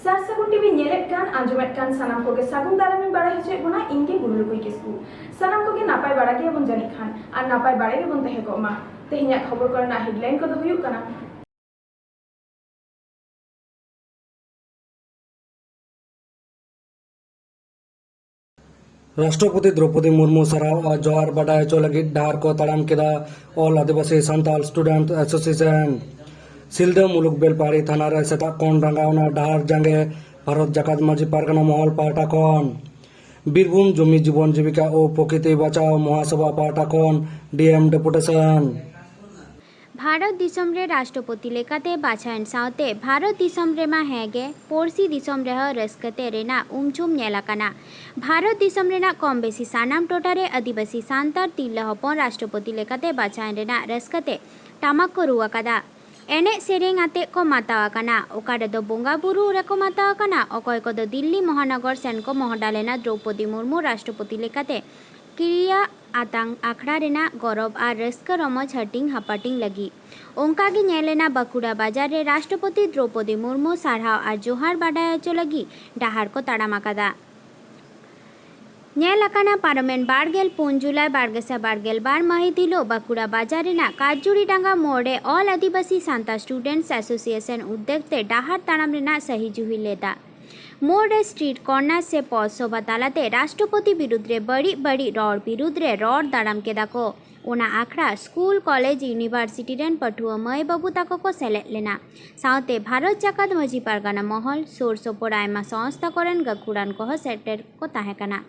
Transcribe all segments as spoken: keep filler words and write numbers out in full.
ᱥᱟᱨ ᱥᱟᱹᱜᱩᱱ ᱴᱤᱵᱷᱤ ᱧᱮᱞᱮᱫ ᱠᱟᱱ, ᱟᱸᱡᱚᱢᱮᱫ ᱠᱟᱱ ᱥᱟᱱᱟᱢ ᱠᱚᱜᱮ ᱥᱟᱹᱜᱩᱱ ᱫᱟᱨᱟᱢᱤᱧ ᱵᱟᱲᱟᱭ ᱦᱚᱪᱚᱭᱮᱫ ᱵᱚᱱᱟ, ᱤᱧ ᱜᱮ ᱜᱩᱨᱩ ᱞᱩᱠᱩᱭ ᱠᱤᱥᱠᱩ᱾ ᱥᱟᱱᱟᱢ ᱠᱚᱜᱮ ᱱᱟᱯᱟᱭ ᱵᱟᱲᱟ ᱜᱮᱭᱟᱵᱚᱱ ᱡᱟᱹᱱᱤᱡ ᱠᱷᱟᱱ, ᱟᱨ ᱱᱟᱯᱟᱭ ᱵᱟᱲᱟ ᱜᱮᱵᱚᱱ ᱛᱟᱦᱮᱸ ᱠᱚᱜ ᱢᱟ᱾ ᱛᱮᱦᱮᱧᱟᱜ ᱠᱷᱚᱵᱚᱨ ᱠᱚᱨᱮᱱᱟᱜ headline ᱠᱚᱫᱚ ᱦᱩᱭᱩᱜ ᱠᱟᱱᱟ᱾ ᱨᱟᱥᱴᱨᱚᱯᱚᱛᱤ ᱫᱨᱚᱣᱯᱚᱫᱤ ᱢᱩᱨᱢᱩ ᱥᱟᱨᱦᱟᱣ ᱟᱨ ᱡᱚᱦᱟᱨ ᱵᱟᱰᱟᱭ ᱦᱚᱪᱚ ᱞᱟᱹᱜᱤᱫ ᱰᱟᱦᱟᱨ ᱠᱚ ᱛᱟᱲᱟᱢ ᱠᱮᱫᱟ All Adivasi Santal Student Association᱾ ᱥᱤᱞᱫᱟᱹ ᱢᱩᱞᱩᱠ ᱵᱮᱞᱯᱟᱦᱟᱲᱤ ᱛᱷᱟᱱᱟ ᱨᱮ ᱥᱮᱛᱟᱜ ᱠᱷᱚᱱ ᱨᱟᱸᱜᱟᱣᱱᱟ ᱰᱟᱦᱟᱨ ᱡᱟᱸᱜᱮ ᱵᱷᱟᱨᱚᱛ ᱡᱟᱠᱟᱛ ᱢᱟᱹᱡᱷᱤ ᱯᱟᱨᱜᱟᱱᱟ ᱢᱚᱦᱚᱞ ᱯᱟᱦᱴᱟ ᱠᱷᱚᱱ᱾ ᱵᱤᱨᱵᱷᱩᱢ ᱡᱚᱢᱤ ᱡᱤᱵᱚᱱ ᱡᱤᱵᱤᱠᱟ ᱳ ᱯᱨᱚᱠᱨᱤᱛᱤ ᱵᱟᱪᱟᱣ ᱢᱚᱦᱟᱥᱚᱵᱷᱟ ᱯᱟᱦᱴᱟ ᱠᱷᱚᱱ D M deputation᱾ ᱵᱷᱟᱨᱚᱛ ᱫᱤᱥᱚᱢ ᱨᱮ ᱨᱟᱥᱴᱨᱚᱯᱚᱛᱤ ᱞᱮᱠᱟᱛᱮ ᱵᱟᱪᱷᱟᱣᱮᱱ ᱥᱟᱶᱛᱮ ᱵᱷᱟᱨᱚᱛ ᱫᱤᱥᱚᱢ ᱨᱮᱢᱟ ᱦᱮᱸ ᱜᱮ, ᱯᱩᱲᱥᱤ ᱫᱤᱥᱚᱢ ᱨᱮᱦᱚᱸ ᱨᱟᱹᱥᱠᱟᱹ ᱛᱮ ᱨᱮᱱᱟᱜ ᱩᱢᱡᱷᱩᱢ ᱧᱮᱞ ᱟᱠᱟᱱᱟ᱾ ᱵᱷᱟᱨᱚᱛ ᱫᱤᱥᱚᱢ ᱨᱮᱱᱟᱜ ᱠᱚᱢ ᱵᱮᱥᱤ ᱥᱟᱱᱟᱢ ᱴᱚᱴᱷᱟ ᱨᱮ ᱟᱹᱫᱤᱵᱟᱹᱥᱤ ᱥᱟᱱᱛᱟᱲ ᱛᱤᱨᱞᱟᱹ ᱦᱚᱯᱚᱱ ᱨᱟᱥᱴᱨᱚᱯᱚᱛᱤ ᱞᱮᱠᱟᱛᱮ ᱵᱟᱪᱷᱟᱣᱮᱱ ᱨᱮᱱᱟᱜ ᱨᱟᱹᱥᱠᱟᱹ ᱛᱮ ᱴᱟᱢᱟᱠ ᱠᱚ ᱨᱩ ᱟᱠᱟᱫᱟ᱾ ᱮᱱᱮᱡ ᱥᱮᱨᱮᱧ ᱟᱛᱮᱫ ᱠᱚ ᱢᱟᱛᱟᱣ ᱟᱠᱟᱱᱟ, ᱚᱠᱟ ᱨᱮᱫᱚ ᱵᱚᱸᱜᱟ ᱵᱩᱨᱩ ᱨᱮᱠᱚ ᱢᱟᱛᱟᱣ ᱟᱠᱟᱱᱟ, ᱚᱠᱚᱭ ᱠᱚᱫᱚ ᱫᱤᱞᱞᱤ ᱢᱚᱦᱟᱱᱚᱜᱚᱨ ᱥᱮᱱ ᱠᱚ ᱢᱚᱦᱰᱟ ᱞᱮᱱᱟ ᱫᱨᱚᱣᱯᱚᱫᱤ ᱢᱩᱨᱢᱩ ᱨᱟᱥᱴᱨᱚᱯᱚᱛᱤ ᱞᱮᱠᱟᱛᱮ ᱠᱤᱨᱤᱭᱟ ᱟᱛᱟᱝ ᱟᱠᱷᱲᱟ ᱨᱮᱱᱟᱜ ᱜᱚᱨᱚᱵᱽ ᱟᱨ ᱨᱟᱹᱥᱠᱟᱹ ᱨᱚᱢᱚᱡᱽ ᱦᱟᱹᱴᱤᱧ ᱦᱟᱯᱟᱴᱤᱧ ᱞᱟᱹᱜᱤᱫ᱾ ᱚᱱᱠᱟ ᱜᱮ ᱧᱮᱞ ᱮᱱᱟ ᱵᱟᱸᱠᱩᱲᱟ ᱵᱟᱡᱟᱨ ᱨᱮ ᱨᱟᱥᱴᱨᱚᱯᱚᱛᱤ ᱫᱨᱚᱣᱯᱚᱫᱤ ᱢᱩᱨᱢᱩ ᱥᱟᱨᱦᱟᱣ ᱟᱨ ᱡᱚᱦᱟᱨ ᱵᱟᱰᱟᱭ ᱦᱚᱪᱚ ᱞᱟᱹᱜᱤᱫ ᱰᱟᱦᱟᱨ ᱠᱚ ᱛᱟᱲᱟᱢ ᱟᱠᱟᱫᱟ᱾ ᱧᱮᱞ ᱟᱠᱟᱱᱟ, ᱯᱟᱨᱚᱢᱮᱱ ᱵᱟᱨᱜᱮᱞ ᱯᱩᱱ ᱡᱩᱞᱟᱭ ᱵᱟᱨ ᱜᱮᱥᱟᱭ ᱵᱟᱨᱜᱮᱞ ᱵᱟᱨ ᱢᱟᱹᱦᱤᱛ ᱦᱤᱞᱳᱜ ᱵᱟᱸᱠᱩᱲᱟ ᱵᱟᱡᱟᱨ ᱨᱮᱱᱟᱜ ᱠᱟᱡᱽᱡᱩᱲᱤ ᱰᱟᱸᱜᱟ ᱢᱳᱲ ᱨᱮ All Adivasi Santa Students Association ᱩᱫᱽᱫᱮᱜᱽ ᱛᱮ ᱰᱟᱦᱟᱨ ᱛᱟᱲᱟᱢ ᱨᱮᱱᱟᱜ ᱥᱟᱹᱦᱤ ᱡᱩᱦᱤ ᱞᱮᱫᱟ᱾ ᱢᱳᱲ ᱨᱮ street corner ᱥᱮ ᱯᱚᱫᱽ ᱥᱚᱵᱷᱟ ᱛᱟᱞᱟᱛᱮ ᱨᱟᱥᱴᱨᱚᱯᱚᱛᱤ ᱵᱤᱨᱩᱫᱽ ᱨᱮ ᱵᱟᱹᱲᱤᱡ ᱵᱟᱹᱲᱤᱡ ᱨᱚᱲ ᱵᱤᱨᱩᱫᱽ ᱨᱮ ᱨᱚᱲ ᱫᱟᱨᱟᱢ ᱠᱮᱫᱟ ᱠᱚ᱾ ᱚᱱᱟ ᱟᱠᱷᱲᱟ ᱥᱠᱩᱞ, ᱠᱚᱞᱮᱡᱽ, ᱤᱭᱩᱱᱤᱵᱷᱟᱨᱥᱤᱴᱤ ᱨᱮᱱ ᱯᱟᱹᱴᱷᱩᱣᱟᱹ ᱢᱟᱹᱭ ᱵᱟᱹᱵᱩ ᱛᱟᱠᱚ ᱠᱚ ᱥᱮᱞᱮᱫ ᱞᱮᱱᱟ᱾ ᱥᱟᱶᱛᱮ ᱵᱷᱟᱨᱚᱛ ᱡᱟᱠᱟᱛ ᱢᱟᱹᱡᱷᱤ ᱯᱟᱨᱜᱟᱱᱟ ᱢᱚᱦᱚᱞ, ᱥᱩᱨ ᱥᱩᱯᱩᱨ ᱟᱭᱢᱟ ᱥᱚᱝᱥᱛᱷᱟ ᱠᱚᱨᱮᱱ ᱜᱟᱹᱠᱷᱩᱲᱟᱱ ᱠᱚᱦᱚᱸ ᱥᱮᱴᱮᱨ ᱠᱚ ᱛᱟᱦᱮᱸ ᱠᱟᱱᱟ᱾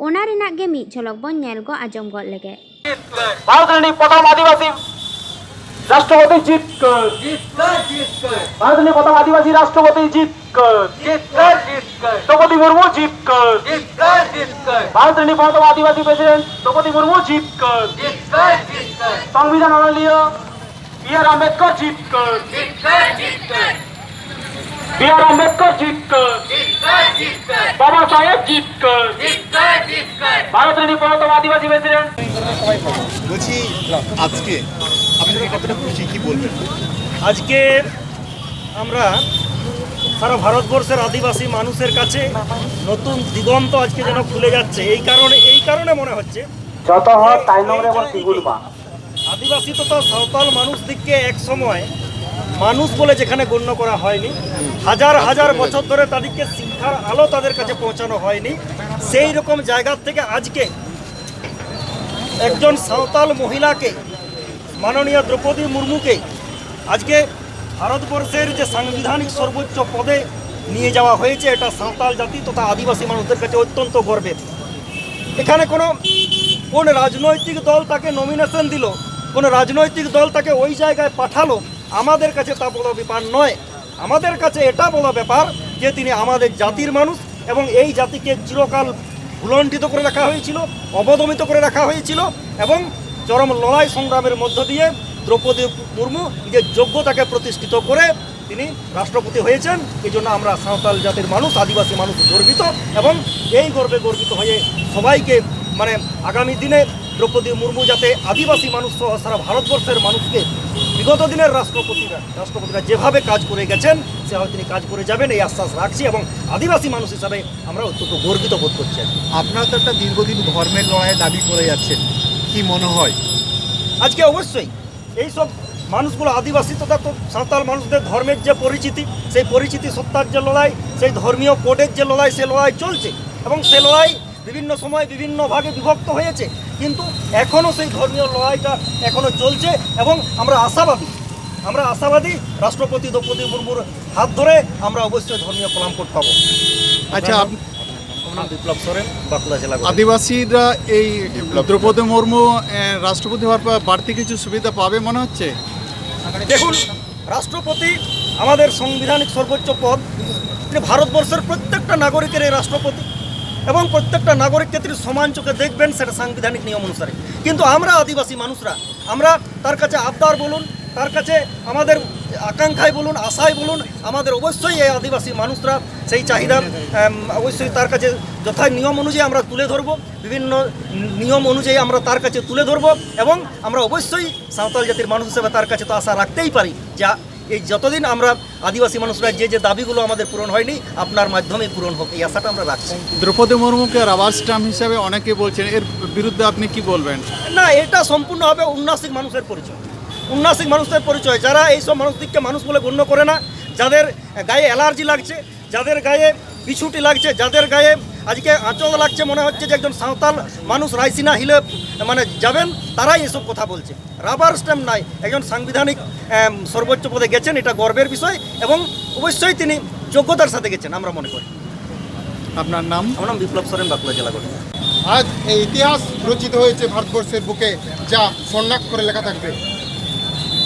ᱚᱱᱟ ᱨᱮᱱᱟᱜ ᱜᱮ ᱢᱤᱫ ᱡᱷᱚᱞᱚᱠ ᱵᱚᱱ ᱧᱮᱞ ᱜᱚ ᱟᱸᱡᱚᱢ ᱜᱚᱫ ᱞᱮᱜᱮ᱾ ᱵᱷᱟᱨᱚᱛ ᱨᱤᱱᱤᱡ ᱯᱨᱚᱛᱷᱚᱢ ᱟᱹᱫᱤᱵᱟᱹᱥᱤ ᱨᱟᱥᱴᱨᱚᱯᱚᱛᱤ ᱡᱤᱛᱠᱟᱹᱨ᱾ ᱡᱤᱛᱠᱟᱹᱨ, ᱡᱤᱛᱠᱟᱹᱨ᱾ ᱵᱷᱟᱨᱚᱛ ᱨᱤᱱᱤᱡ ᱯᱨᱚᱛᱷᱚᱢ ᱟᱹᱫᱤᱵᱟᱹᱥᱤ ᱨᱟᱥᱴᱨᱚᱯᱚᱛᱤ ᱡᱤᱛᱠᱟᱹᱨ᱾ ᱡᱤᱛᱠᱟᱹᱨ, ᱡᱤᱛᱠᱟᱹᱨ᱾ ᱫᱨᱚᱣᱯᱚᱫᱤ ᱢᱩᱨᱢᱩ ᱡᱤᱛᱠᱟᱹᱨ᱾ ᱡᱤᱛᱠᱟᱹᱨ, ᱡᱤᱛᱠᱟᱹᱨ᱾ ᱵᱷᱟᱨᱚᱛ ᱨᱤᱱᱤᱡ ᱯᱨᱚᱛᱷᱚᱢ ᱟᱹᱫᱤᱵᱟᱹᱥᱤ president ᱫᱨᱚᱣᱯᱚᱫᱤ ᱢᱩᱨᱢᱩ ᱡᱤᱛᱠᱟᱹᱨ᱾ ᱡᱤᱛᱠᱟᱹᱨ, ᱡᱤᱛᱠᱟᱹᱨ᱾ ᱥᱚᱝᱵᱤᱫᱷᱟᱱ ᱚᱱᱚᱞᱤᱭᱟᱹ B R ᱟᱢᱵᱮᱫᱠᱚᱨ ᱡᱤᱛᱠᱟᱹᱨ᱾ ᱡᱤᱛᱠᱟᱹᱨ, ᱡᱤᱛᱠᱟᱹᱨ᱾ B R ᱟᱢᱵᱮᱫᱠᱚᱨ ᱡᱤᱛᱠᱟᱹᱨ᱾ ᱡᱤᱛᱠᱟᱹᱨ, ᱡᱤᱛᱠᱟᱹᱨ᱾ ᱵᱟᱵᱟ ᱥᱟᱦᱮᱵᱽ ᱡᱤᱛᱠᱟᱹᱨ᱾ ᱡᱤᱛᱠᱟᱹᱨ, ᱡᱤᱛᱠᱟᱹᱨ᱾ ভারত রেডি প্রথম আদিবাসী প্রেসিডেন্ট। বলছি, আজকে আপনারা কতটা খুশি, কি বলবেন? আজকে আমরা সারা ভারতবর্ষের আদিবাসী মানুষের কাছে নতুন দিগন্ত আজকে যেন খুলে যাচ্ছে। এই কারণে, এই কারণে মনে হচ্ছে যত হর তাইনম রে বল তিগুল মা। আদিবাসী তথা সাঁওতাল মানুষ দিককে এক সময় মানুষ বলে যেখানে গণ্য করা হয়নি, হাজার হাজার বছর ধরে তাদেরকে শিক্ষার আলো তাদের কাছে পৌঁছানো হয়নি, সেই রকম জায়গা থেকে আজকে একজন সাঁওতাল মহিলাকে, মাননীয় দ্রৌপদী মুর্মুকে আজকে ভারতবর্ষের যে সাংবিধানিক সর্বোচ্চ পদে নিয়ে যাওয়া হয়েছে, এটা সাঁওতাল জাতি তথা আদিবাসী মানুষদের কাছে অত্যন্ত গর্বের। এখানে কোনো, কোন রাজনৈতিক দল তাকে নমিনেশন দিল, কোনো রাজনৈতিক দল তাকে ওই জায়গায় পাঠালো, আমাদের কাছে তা বড় ব্যাপার নয়। আমাদের কাছে এটা বড় ব্যাপার যে তিনি আমাদের জাতির মানুষ এবং এই জাতিকে চিরকাল ভুলণ্ঠিত করে রাখা হয়েছিল, অবদমিত করে রাখা হয়েছিল এবং চরম লড়াই সংগ্রামের মধ্য দিয়ে দ্রৌপদী মুর্মু নিজের যোগ্যতাকে প্রতিষ্ঠিত করে তিনি রাষ্ট্রপতি হয়েছেন। এই জন্য আমরা সাঁওতাল জাতির মানুষ, আদিবাসী মানুষ গর্বিত এবং এই গর্বে গর্বিত হয়ে সবাইকে, মানে, আগামী দিনে দ্রৌপদী মুর্মু যাতে আদিবাসী মানুষ সহ সারা ভারতবর্ষের মানুষকে বিগত দিনের রাষ্ট্রপতিরা, রাষ্ট্রপতিরা যেভাবে কাজ করে গেছেন, সেভাবে তিনি কাজ করে যাবেন, এই আশ্বাস রাখছি এবং আদিবাসী মানুষ হিসাবে আমরা অত্যন্ত গর্বিত বোধ করছি। আপনারা তো একটা দীর্ঘদিন ধর্মের লড়াইয়ে দাবি করে যাচ্ছেন, কি মনে হয়? আজকে অবশ্যই এই সব মানুষগুলো, আদিবাসী তথা তো সাঁওতাল মানুষদের ধর্মের যে পরিচিতি, সেই পরিচিতি সত্তার যে লড়াই, সেই ধর্মীয় কোডের যে লড়াই, সে লড়াই চলছে এবং সে লড়াই বিভিন্ন সময় বিভিন্ন ভাগে বিভক্ত হয়েছে, কিন্তু এখনও সেই ধর্মীয় লড়াইটা এখনও চলছে এবং আমরা আশাবাদী, আমরা আশাবাদী রাষ্ট্রপতি দ্রৌপদী মুর্মুর হাত ধরে আমরা অবশ্যই ধর্মীয় কলাম কোড পাবো। আচ্ছা, আপনার নাম? আপ- আমার নাম বিপ্লব সোরেন, বাঁকুড়া জেলা। আদিবাসীরা এই বিপ্লব। দ্রৌপদী মুর্মু, এ, রাষ্ট্রপতি হওয়ার পর বাড়তি কিছু সুবিধা পাবে মনে হচ্ছে? দেখুন, রাষ্ট্রপতি আমাদের সাংবিধানিক সর্বোচ্চ পদ। তিনি ভারতবর্ষের প্রত্যেকটা নাগরিকের এই রাষ্ট্রপতি এবং প্রত্যেকটা নাগরিককে তিনি সমান চোখে দেখবেন, সেটা সাংবিধানিক নিয়ম অনুসারে। কিন্তু আমরা আদিবাসী মানুষরা, আমরা তার কাছে আবদার বলুন, তার কাছে আমাদের আকাঙ্ক্ষায় বলুন, আশায় বলুন, আমাদের অবশ্যই এই আদিবাসী মানুষরা সেই চাহিদা, এম, অবশ্যই তার কাছে যথা নিয়ম অনুযায়ী আমরা তুলে ধরবো, বিভিন্ন নিয়ম অনুযায়ী আমরা তার কাছে তুলে ধরবো এবং আমরা অবশ্যই সাঁওতাল জাতির মানুষ হিসেবে তার কাছে তো আশা রাখতেই পারি যে এই যতদিন আমরা আদিবাসী মানুষরা যে যে দাবিগুলো আমাদের পূরণ হয়নি, আপনার মাধ্যমে পূরণ হোক, এই আশাটা আমরা রাখছি। দ্রৌপদী মুর্মুকে রাবার স্ট্যাম্প হিসাবে অনেকে বলছেন, এর বিরুদ্ধে আপনি কি বলবেন? না, এটা সম্পূর্ণভাবে উন্নাসিক মানুষের পরিচয়। উন্নাসিক মানুষের পরিচয়, যারা এইসব মানুষদিককে মানুষ বলে গণ্য করে না, যাদের গায়ে অ্যালার্জি লাগছে, যাদের গায়ে বিছুটি লাগছে, যাদের গায়ে আজকে আঁচল লাগছে, মনে হচ্ছে যে একজন সাঁওতাল মানুষ রাইসিনা হিলে মানে যাবেন, তারাই এসব কথা বলছে। রাবার স্ট্যাম্প নাই, একজন সাংবিধানিক আম, সর্বোচ্চ পদে গেছেন, এটা গর্বের বিষয় এবং অবশ্যই তিনি যোগ্যতার সাথে গেছেন আমরা মনে করি। আপনার নাম? আমার নাম বিপ্লব সরেন, বাঁকুড়া জেলা গঠন। আজ এই ইতিহাস রচিত হয়েছে ভারতবর্ষের বুকে, যা স্বর্ণাক্ষরে লেখা থাকবে।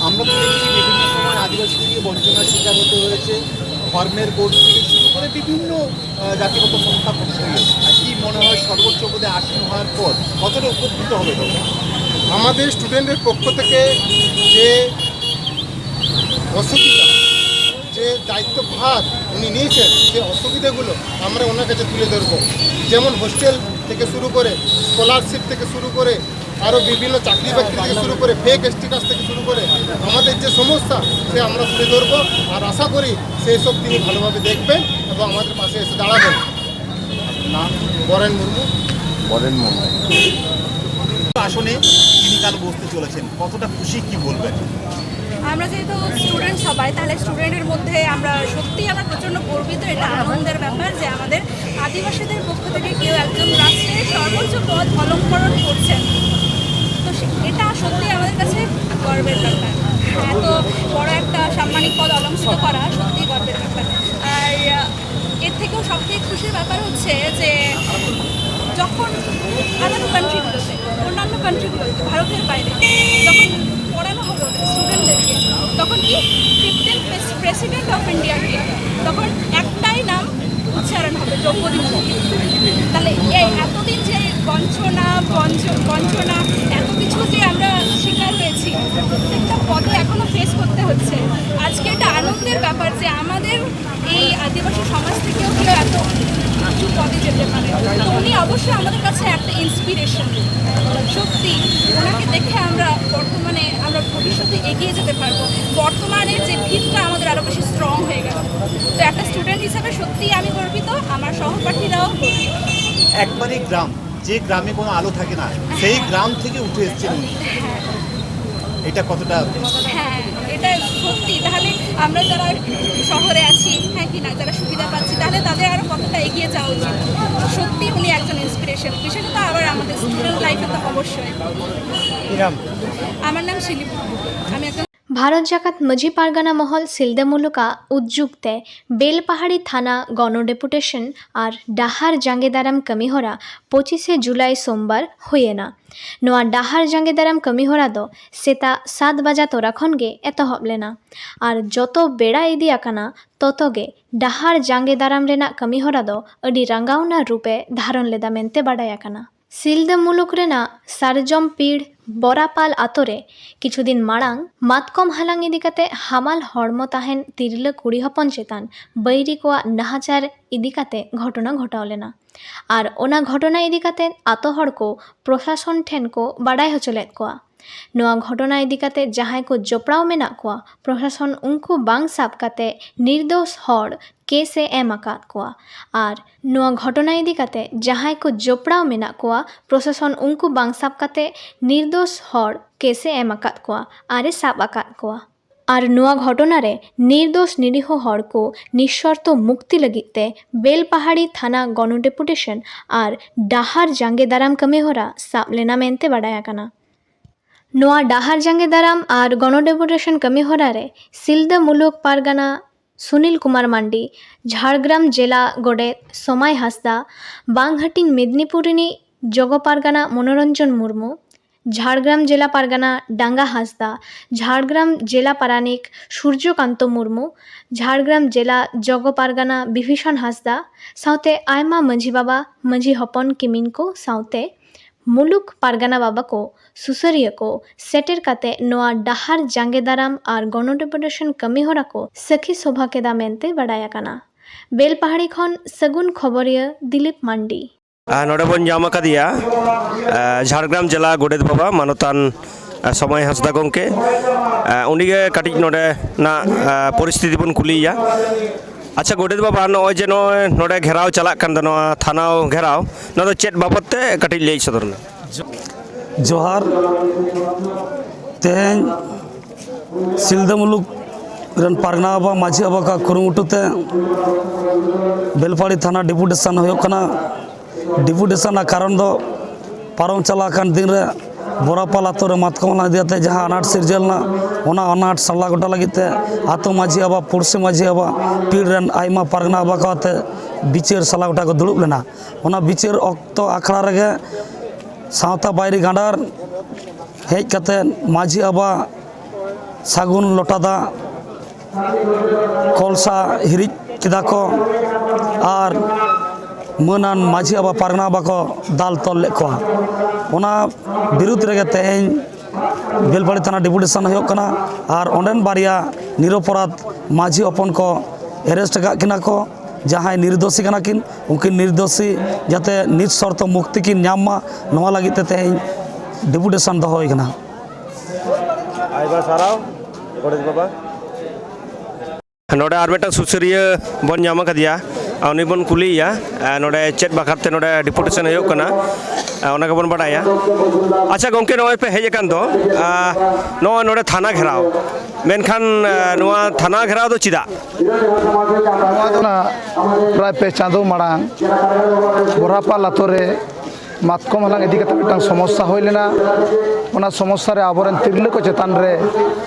আমরা তো দেখছি বিভিন্ন সময় আদিবাসীদেরকে বঞ্চনার শিকার হতে হয়েছে, ধর্মের কোড থেকে শুরু করে বিভিন্ন আহ, জাতিগত সংখ্যা প্রসঙ্গে। কি মনে হয়, সর্বোচ্চ পদে আসীন হওয়ার পর কতটা উপকৃত হবে দল? আমাদের স্টুডেন্টের পক্ষ থেকে যে অসুবিধা, যে দায়িত্বভার উনি নিয়েছেন, সেই অসুবিধাগুলো আমরা ওনার কাছে তুলে ধরবো। যেমন হোস্টেল থেকে শুরু করে, স্কলারশিপ থেকে শুরু করে, আরও বিভিন্ন চাকরি বাকরি থেকে শুরু করে, ফেক স্ট্যাটাস থেকে শুরু করে, আমাদের যে সমস্যা, সে আমরা তুলে ধরবো। আর আশা করি সেই সব তিনি ভালোভাবে দেখবেন এবং আমাদের পাশে এসে দাঁড়াবেন। নাম? বরেন মুর্মু। বরেন মুর্মু। আসনে তিনি কাল বসতে চলেছেন, কতটা খুশি, কি বলবেন? আমরা যেহেতু স্টুডেন্ট সবাই, তাহলে স্টুডেন্টের মধ্যে আমরা সত্যিই আমরা প্রচণ্ড গর্বিত। এটা আনন্দের ব্যাপার যে আমাদের আদিবাসীদের পক্ষ থেকে কেউ একজন রাষ্ট্রের সর্বোচ্চ পদ অলংকরণ করছেন। তো সে- এটা সত্যিই আমাদের কাছে গর্বের ব্যাপার। এত বড় একটা সাম্মানিক পদ অলংকৃত করা সত্যিই গর্বের ব্যাপার। আর আহ, এর থেকেও সবথেকে খুশির ব্যাপার হচ্ছে যে যখন আদার কান্ট্রিগুলোতে, অন্যান্য কান্ট্রিগুলোতে, ভারতের বাইরে যখন পড়ানো হবে ওদের স্টুডেন্টদেরকে, তখন কি ফিফটিন্থ প্রেসিডেন্ট অফ ইন্ডিয়াকে তখন একটাই নাম উচ্চারণ হবে, দ্রৌপদী মুর্মু। তাহলে এই এতদিন যে বঞ্চনা, বঞ্চ- বঞ্চনা, এত কিছু যে আমরা শিকার হয়েছি, প্রত্যেকটা পদে এখনো ফেস করতে হচ্ছে। আজকে এটা আনন্দের ব্যাপার যে আমাদের এই আদিবাসী সমাজ থেকেও কেউ এত উঁচু পদে যেতে পারে। তো উনি অবশ্যই আমাদের কাছে একটা ইন্সপিরেশন। সত্যি, ওনাকে দেখে আমরা বর্তমানে, আমরা ভবিষ্যতে এগিয়ে যেতে পারবো। বর্তমান মানে যে ভিতটা আমাদের আরো বেশি স্ট্রং হয়ে গেল। তো একটা স্টুডেন্ট হিসাবে সত্যিই আমি গর্বিত, আমার সহপাঠীরাও গর্বিত। একবারই গ্রাম, যে গ্রামে কোনো আলো থাকে না, সেই গ্রাম থেকে উঠে এসেছেন উনি। এটা কতটা? হ্যাঁ, এটা সত্যি। তাহলে আমরা যারা শহরে আছি, হ্যাঁ কি না, যারা সুবিধা পাচ্ছি, তাহলে তাদের আরো কতটা এগিয়ে যাওয়া উচিত। সত্যি উনি একজন ইন্সপিরেশন, বিশেষত আবার আমাদের স্টুডেন্ট লাইফে তো অবশ্যই। কি নাম? আমার নাম শিলিপ, আমি একজন ভারত ᱡᱟᱠᱟᱛ ᱢᱟᱹᱡᱷᱤ ᱯᱟᱨᱜᱟᱱᱟ ᱢᱚᱦᱚᱞ ᱥᱤᱞᱫᱟᱹ ᱢᱩᱞᱩᱠᱟᱜ ᱩᱫᱽᱡᱩᱜᱽ ᱛᱮ ᱵᱮᱞᱯᱟᱦᱟᱲᱤ ᱛᱷᱟᱱᱟ ᱜᱚᱱᱚ ᱰᱮᱯᱩᱴᱮᱥᱚᱱ ᱟᱨ ᱰᱟᱦᱟᱨ ᱡᱟᱸᱜᱮ ᱫᱟᱨᱟᱢ ᱠᱟᱹᱢᱤᱦᱚᱨᱟ ᱯᱚᱸᱪᱤᱥᱮ ᱡᱩᱞᱟᱭ ᱥᱳᱢᱵᱟᱨ ᱦᱩᱭᱮᱱᱟ᱾ ᱱᱚᱣᱟ ᱰᱟᱦᱟᱨ ᱡᱟᱸᱜᱮ ᱫᱟᱨᱟᱢ ᱠᱟᱹᱢᱤᱦᱚᱨᱟ ᱫᱚ ᱥᱮᱛᱟᱜ ᱥᱟᱛ ᱵᱟᱡᱟ ᱛᱚᱨᱟ ᱠᱷᱚᱱ ᱜᱮ ᱮᱛᱚᱦᱚᱵ ᱞᱮᱱᱟ ᱟᱨ ᱡᱚᱛᱚ ᱵᱮᱲᱟ ᱤᱫᱤ ᱟᱠᱟᱱᱟ ᱛᱚᱛᱚ ᱜᱮ ᱰᱟᱦᱟᱨ ᱡᱟᱸᱜᱮ ᱫᱟᱨᱟᱢ ᱨᱮᱱᱟᱜ ᱠᱟᱹᱢᱤᱦᱚᱨᱟ ᱫᱚ ᱟᱹᱰᱤ ᱨᱟᱸᱜᱟᱣᱱᱟ ᱨᱩᱯᱮ ᱫᱷᱟᱨᱚᱱ ᱞᱮᱫᱟ ᱢᱮᱱᱛᱮ ᱵᱟᱰᱟᱭ ᱟᱠᱟᱱᱟ᱾ ᱥᱤᱞᱫᱟᱹ ᱢᱩᱞᱩᱠ ᱨᱮᱱᱟᱜ ᱥᱟᱨᱡᱚᱢ ᱯᱤᱲ ᱵᱚᱨᱟᱯᱟᱞ ᱟᱛᱳ ᱨᱮ ᱠᱤᱪᱷᱩ ᱫᱤᱱ ᱢᱟᱲᱟᱝ ᱢᱟᱛᱠᱚᱢ ᱦᱟᱞᱟᱝ ᱤᱫᱤ ᱠᱟᱛᱮ ᱦᱟᱢᱟᱞ ᱦᱚᱲᱢᱚ ᱛᱟᱦᱮᱱ ᱛᱤᱨᱞᱟᱹ ᱠᱩᱲᱤ ᱦᱚᱯᱚᱱ ᱪᱮᱛᱟᱱ ᱵᱟᱹᱭᱨᱤ ᱠᱚᱣᱟᱜ ᱱᱟᱦᱟᱪᱟᱨ ᱤᱫᱤ ᱠᱟᱛᱮ ᱜᱷᱚᱴᱚᱱᱟ ᱜᱷᱚᱴᱟᱣ ᱞᱮᱱᱟ᱾ ᱟᱨ ᱚᱱᱟ ᱜᱷᱚᱴᱚᱱᱟ ᱤᱫᱤ ᱠᱟᱛᱮ ᱟᱛᱳ ᱦᱚᱲ ᱠᱚ ᱯᱨᱚᱥᱟᱥᱚᱱ ᱴᱷᱮᱱ ᱠᱚ ᱵᱟᱰᱟᱭ ᱦᱚᱪᱚ ᱞᱮᱫ ᱠᱚᱣᱟ᱾ ᱱᱚᱣᱟ ᱜᱷᱚᱴᱚᱱᱟ ᱤᱫᱤ ᱠᱟᱛᱮ ᱡᱟᱦᱟᱸᱭ ᱠᱚ ᱡᱚᱯᱲᱟᱣ ᱢᱮᱱᱟᱜ ᱠᱚᱣᱟ, ᱯᱨᱚᱥᱟᱥᱚᱱ ᱩᱱᱠᱩ ᱵᱟᱝ ᱥᱟᱵ ᱠᱟᱛᱮ ᱱᱤᱨᱫᱳᱥ ᱦᱚᱲ ᱠᱮᱥ ᱮ ᱮᱢ ᱟᱠᱟᱫ ᱠᱚᱣᱟ᱾ ᱟᱨ ᱱᱚᱣᱟ ᱜᱷᱚᱴᱚᱱᱟ ᱤᱫᱤ ᱠᱟᱛᱮ ᱡᱟᱦᱟᱸᱭ ᱠᱚ ᱡᱚᱯᱲᱟᱣ ᱢᱮᱱᱟᱜ ᱠᱚᱣᱟ, ᱯᱨᱚᱥᱟᱥᱚᱱ ᱩᱱᱠᱩ ᱵᱟᱝ ᱥᱟᱵ ᱠᱟᱛᱮ ᱱᱤᱨᱫᱳᱥ ᱦᱚᱲ ᱠᱮᱥ ᱮ ᱮᱢ ᱟᱠᱟᱫ ᱠᱚᱣᱟ ᱟᱨ ᱮ ᱥᱟᱵ ᱟᱠᱟᱫ ᱠᱚᱣᱟ᱾ ᱟᱨ ᱱᱚᱣᱟ ᱜᱷᱚᱴᱚᱱᱟ ᱨᱮ ᱱᱤᱨᱫᱳᱥ ᱱᱤᱨᱤᱦᱚ ᱦᱚᱲ ᱠᱚ ᱱᱤᱥᱥᱚᱨᱛᱚ ᱢᱩᱠᱛᱤ ᱞᱟᱹᱜᱤᱫ ᱛᱮ ᱵᱮᱞᱯᱟᱦᱟᱲᱤ ᱛᱷᱟᱱᱟ ᱜᱚᱱᱚ ᱰᱮᱯᱩᱴᱮᱥᱚᱱ ᱟᱨ ᱰᱟᱦᱟᱨ ᱡᱟᱸᱜᱮ ᱫᱟᱨᱟᱢ ᱠᱟᱹᱢᱤᱦᱚᱨᱟ ᱥᱟᱵ ᱞᱮᱱᱟ ᱢᱮᱱᱛᱮ ᱵᱟᱰᱟᱭ ᱟᱠᱟᱱᱟ᱾ ᱱᱚᱣᱟ ᱰᱟᱦᱟᱨ ᱡᱟᱸᱜᱮ ᱫᱟᱨᱟᱢ ᱟᱨ ᱜᱚᱱᱚ ᱰᱮᱯᱩᱴᱮᱥᱚᱱ ᱠᱟᱹᱢᱤᱦᱚᱨᱟ ᱨᱮ ᱥᱤᱞᱫᱟᱹ ᱢᱩᱞᱩᱠ ᱯᱟᱨᱜᱟᱱᱟ ᱥᱩᱱᱤᱞ ᱠᱩᱢᱟᱨ ᱢᱟᱱᱰᱤ, ᱡᱷᱟᱲᱜᱨᱟᱢ ᱡᱮᱞᱟ ᱜᱚᱰᱮᱛ ᱥᱚᱢᱟᱭ ᱦᱟᱸᱥᱫᱟ, ᱵᱟᱝᱦᱟᱹᱴᱤᱧ ᱢᱮᱫᱽᱱᱤᱯᱩᱨ ᱨᱤᱱᱤᱡ ᱡᱚᱜᱚ ᱯᱟᱨᱜᱟᱱᱟ ᱢᱚᱱᱳᱨᱚᱧᱡᱚᱱ ᱢᱩᱨᱢᱩ, ᱡᱷᱟᱲᱜᱨᱟᱢ ᱡᱮᱞᱟ ᱯᱟᱨᱜᱟᱱᱟ ᱰᱟᱸᱜᱟ ᱦᱟᱸᱥᱫᱟ, ᱡᱷᱟᱲᱜᱨᱟᱢ ᱡᱮᱞᱟ ᱯᱟᱨᱟᱱᱤᱠ ᱥᱩᱨᱡᱚᱠᱟᱱᱛᱚ ᱢᱩᱨᱢᱩ, ᱡᱷᱟᱲᱜᱨᱟᱢ ᱡᱮᱞᱟ ᱡᱚᱜᱚ ᱯᱟᱨᱜᱟᱱᱟ ᱵᱤᱵᱷᱤᱥᱚᱱ ᱦᱟᱸᱥᱫᱟ ᱥᱟᱶᱛᱮ ᱟᱭᱢᱟ ᱢᱟᱹᱡᱷᱤ ᱵᱟᱵᱟ, ᱢᱟᱹᱡᱷᱤ ᱦᱚᱯᱚᱱ ᱠᱤᱢᱤᱱ ᱠᱚ ᱥᱟᱶᱛᱮ ᱢᱩᱞᱩᱠ ᱯᱟᱨᱜᱟᱱᱟ ᱵᱟᱵᱟ ᱠᱚ, ᱥᱩᱥᱟᱹᱨᱤᱭᱟᱹ ᱠᱚ ᱥᱮᱴᱮᱨ ᱠᱟᱛᱮ ᱱᱚᱣᱟ ᱰᱟᱦᱟᱨ ᱡᱟᱸᱜᱮ ᱫᱟᱨᱟᱢ ᱟᱨ ᱜᱚᱱᱚ ᱰᱮᱯᱩᱴᱮᱥᱚᱱ ᱠᱟᱹᱢᱤᱦᱚᱨᱟ ᱠᱚ ᱥᱟᱹᱠᱷᱤ ᱥᱚᱵᱷᱟ ᱠᱮᱫᱟ ᱢᱮᱱᱛᱮ ᱵᱟᱰᱟᱭ ᱟᱠᱟᱱᱟ᱾ ᱵᱮᱞᱯᱟᱦᱟᱲᱤ ᱠᱷᱚᱱ ᱥᱟᱹᱜᱩᱱ ᱠᱷᱚᱵᱚᱨᱤᱭᱟᱹ ᱫᱤᱞᱤᱯ ᱢᱟᱱᱰᱤ᱾ ᱟᱨ ᱱᱚᱰᱮ ᱵᱚᱱ ᱧᱟᱢ ᱟᱠᱟᱫᱮᱭᱟ ᱟᱨ ᱡᱷᱟᱲᱜᱨᱟᱢ ᱡᱮᱞᱟ ᱜᱚᱰᱮᱛ ᱵᱟᱵᱟ ᱢᱟᱱᱚᱛᱟᱱ ᱥᱚᱢᱟᱭ ᱦᱟᱸᱥᱫᱟ ᱜᱚᱢᱠᱮ, ᱩᱱᱤᱜᱮ ᱠᱟᱹᱴᱤᱡ ᱱᱚᱰᱮᱱᱟᱜ ᱯᱚᱨᱤᱥᱛᱷᱤᱛᱤ ᱵᱚᱱ ᱠᱩᱞᱤᱭᱮᱭᱟ᱾ ᱟᱪᱪᱷᱟ ᱜᱚᱰᱮᱛ ᱵᱟᱵᱟ, ᱱᱚᱜᱼᱚᱭ ᱡᱮ ᱱᱚᱜᱼᱚᱭ ᱱᱚᱰᱮ ᱜᱷᱮᱨᱟᱣ ᱪᱟᱞᱟᱜ ᱠᱟᱱ ᱫᱚ, ᱱᱚᱣᱟ ᱛᱷᱟᱱᱟ ᱜᱷᱮᱨᱟᱣ, ᱱᱚᱣᱟ ᱫᱚ ᱪᱮᱫ ᱵᱟᱵᱚᱫ ᱛᱮ ᱠᱟᱹᱴᱤᱡ ᱞᱟᱹᱭ ᱥᱚᱫᱚᱨ ᱢᱮ᱾ ᱡᱚᱦᱟᱨ᱾ ᱛᱮᱦᱮᱧ ᱥᱤᱞᱫᱟᱹ ᱢᱩᱞᱩᱠ ᱨᱮᱱ ᱯᱟᱨᱜᱟᱱᱟ ᱵᱟᱵᱟ, ᱢᱟᱹᱡᱷᱤ ᱵᱟᱵᱟ ᱠᱚᱣᱟᱜ ᱠᱩᱨᱩᱢᱩᱴᱩ ᱛᱮ ᱵᱮᱞᱯᱟᱦᱟᱲᱤ ᱛᱷᱟᱱᱟ ᱰᱮᱯᱩᱴᱮᱥᱚᱱ ᱦᱩᱭᱩᱜ ᱠᱟᱱᱟ᱾ ᱰᱮᱯᱩᱴᱮᱥᱚᱱ ᱨᱮᱱᱟᱜ ᱠᱟᱨᱚᱱ ᱫᱚ ᱯᱟᱨᱚᱢ ᱪᱟᱞᱟᱣ ᱟᱠᱟᱱ ᱫᱤᱱ ᱨᱮ ᱵᱚᱨᱟᱯᱟᱞ ᱟᱛᱳ ᱨᱮ ᱢᱟᱛᱠᱚᱢ ᱦᱟᱞᱟᱝ ᱤᱫᱤ ᱠᱟᱛᱮ ᱡᱟᱦᱟᱸ ᱟᱱᱟᱴ ᱥᱤᱨᱡᱟᱹᱣ ᱞᱮᱱᱟ, ᱚᱱᱟ ᱟᱱᱟᱴ ᱥᱟᱞᱟ ᱜᱚᱴᱟ ᱞᱟᱹᱜᱤᱫ ᱛᱮ ᱟᱛᱳ ᱢᱟᱹᱡᱷᱤ ᱵᱟᱵᱟ, ᱯᱩᱲᱥᱤ ᱢᱟᱹᱡᱷᱤ ᱵᱟᱵᱟ, ᱯᱤᱲ ᱨᱮᱱ ᱟᱭᱢᱟ ᱯᱟᱨᱜᱟᱱᱟ ᱵᱟᱵᱟ ᱠᱚ ᱟᱛᱮ ᱵᱤᱪᱟᱹᱨ ᱥᱟᱞᱟ ᱜᱚᱴᱟ ᱠᱚ ᱫᱩᱲᱩᱵ ᱞᱮᱱᱟ᱾ ᱚᱱᱟ ᱵᱤᱪᱟᱹᱨ ᱚᱠᱛᱚ ᱟᱠᱷᱲᱟ ᱨᱮᱜᱮ ᱥᱟᱶᱛᱟ ᱵᱟᱭᱨᱤ ᱜᱟᱸᱰᱟᱨ ᱦᱮᱡ ᱠᱟᱛᱮ ᱢᱟᱹᱡᱷᱤ ᱵᱟᱵᱟ ᱥᱟᱹᱜᱩᱱ ᱞᱚᱴᱟ ᱫᱟᱜ, ᱠᱚᱞᱥᱟ ᱦᱤᱨᱤᱡ ᱠᱮᱫᱟ ᱠᱚ ᱟᱨ ᱢᱟᱹᱱᱟᱱ ᱢᱟᱹᱡᱷᱤ ᱵᱟᱵᱟ, ᱯᱟᱨᱜᱟᱱᱟ ᱵᱟᱵᱟ ᱠᱚ ᱫᱟᱞ ᱛᱚᱞ ᱞᱮᱫ ᱠᱚᱣᱟ᱾ ᱚᱱᱟ ᱵᱤᱨᱩᱫᱽ ᱨᱮᱜᱮ ᱛᱮᱦᱮᱧ ᱵᱮᱞᱯᱟᱦᱟᱲᱤ ᱛᱷᱟᱱᱟ ᱰᱮᱯᱩᱴᱮᱥᱚᱱ ᱦᱩᱭᱩᱜ ᱠᱟᱱᱟ ᱟᱨ ᱚᱸᱰᱮᱱ ᱵᱟᱨᱭᱟ ᱱᱤᱨᱚᱯᱚᱨᱟᱫᱷ ᱢᱟᱹᱡᱷᱤ ᱦᱚᱯᱚᱱ ᱠᱚ ᱮᱨᱮᱥᱴ ᱟᱠᱟᱫ ᱠᱤᱱᱟ ᱠᱚ, ᱡᱟᱦᱟᱸᱭ ᱱᱤᱨᱫᱳᱥᱤ ᱠᱟᱱᱟ ᱠᱤᱱ, ᱩᱱᱠᱤᱱ ᱱᱤᱨᱫᱳᱥᱤ ᱡᱟᱛᱮ ᱱᱤᱥ ᱥᱚᱨᱛᱚ ᱢᱩᱠᱛᱤ ᱠᱤᱱ ᱧᱟᱢ ᱢᱟ, ᱱᱚᱣᱟ ᱞᱟᱹᱜᱤᱫ ᱛᱮ ᱛᱮᱦᱮᱧ ᱰᱮᱯᱩᱴᱮᱥᱚᱱ ᱫᱚᱦᱚ ᱦᱩᱭ ᱠᱟᱱᱟ᱾ ᱟᱭᱢᱟ ᱥᱟᱨᱦᱟᱣ ᱜᱚᱰᱮᱛ ᱵᱟᱵᱟ᱾ ᱱᱚᱰᱮ ᱟᱨ ᱢᱤᱫᱴᱟᱝ ᱥᱩᱥᱟᱹᱨᱤᱭᱟᱹ ᱵᱚᱱ ᱧᱟᱢ ᱟᱠᱟᱫᱮᱭᱟ, ᱟᱨ ᱩᱱᱤ ᱵᱚᱱ ᱠᱩᱞᱤᱭᱮᱭᱟ, ᱟᱨ ᱱᱚᱰᱮ ᱪᱮᱫ ᱵᱟᱠᱷᱨᱟ ᱛᱮ ᱱᱚᱰᱮ ᱰᱮᱯᱩᱴᱮᱥᱚᱱ ᱦᱩᱭᱩᱜ ᱠᱟᱱᱟ, ᱟᱨ ᱚᱱᱟ ᱜᱮᱵᱚᱱ ᱵᱟᱰᱟᱭᱟ᱾ ᱟᱪᱪᱷᱟ ᱜᱚᱢᱠᱮ, ᱱᱚᱜᱼᱚᱭ ᱯᱮ ᱦᱮᱡ ᱟᱠᱟᱱ ᱫᱚ, ᱟᱨ ᱱᱚᱜᱼᱚᱭ ᱱᱚᱰᱮ ᱛᱷᱟᱱᱟ ᱜᱷᱮᱨᱟᱣ, ᱢᱮᱱᱠᱷᱟᱱ ᱟᱨ ᱱᱚᱣᱟ ᱛᱷᱟᱱᱟ ᱜᱷᱮᱨᱟᱣ ᱫᱚ ᱪᱮᱫᱟᱜ? ᱱᱚᱣᱟ ᱫᱚ ᱱᱟᱜ ᱯᱨᱟᱭ ᱯᱮ ᱪᱟᱸᱫᱳ ᱢᱟᱲᱟᱝ ᱵᱚᱨᱟᱯᱟᱞ ᱟᱛᱳ ᱨᱮ ᱢᱟᱛᱠᱚᱢ ᱦᱟᱞᱟᱝ ᱤᱫᱤ ᱠᱟᱛᱮ ᱢᱤᱫᱴᱟᱝ ᱥᱚᱢᱚᱥᱥᱟ ᱦᱩᱭ ᱞᱮᱱᱟ᱾ ᱚᱱᱟ ᱥᱚᱢᱚᱥᱥᱟ ᱨᱮ ᱟᱵᱚᱨᱮᱱ ᱛᱤᱨᱞᱟᱹ ᱠᱚ ᱪᱮᱛᱟᱱ ᱨᱮ,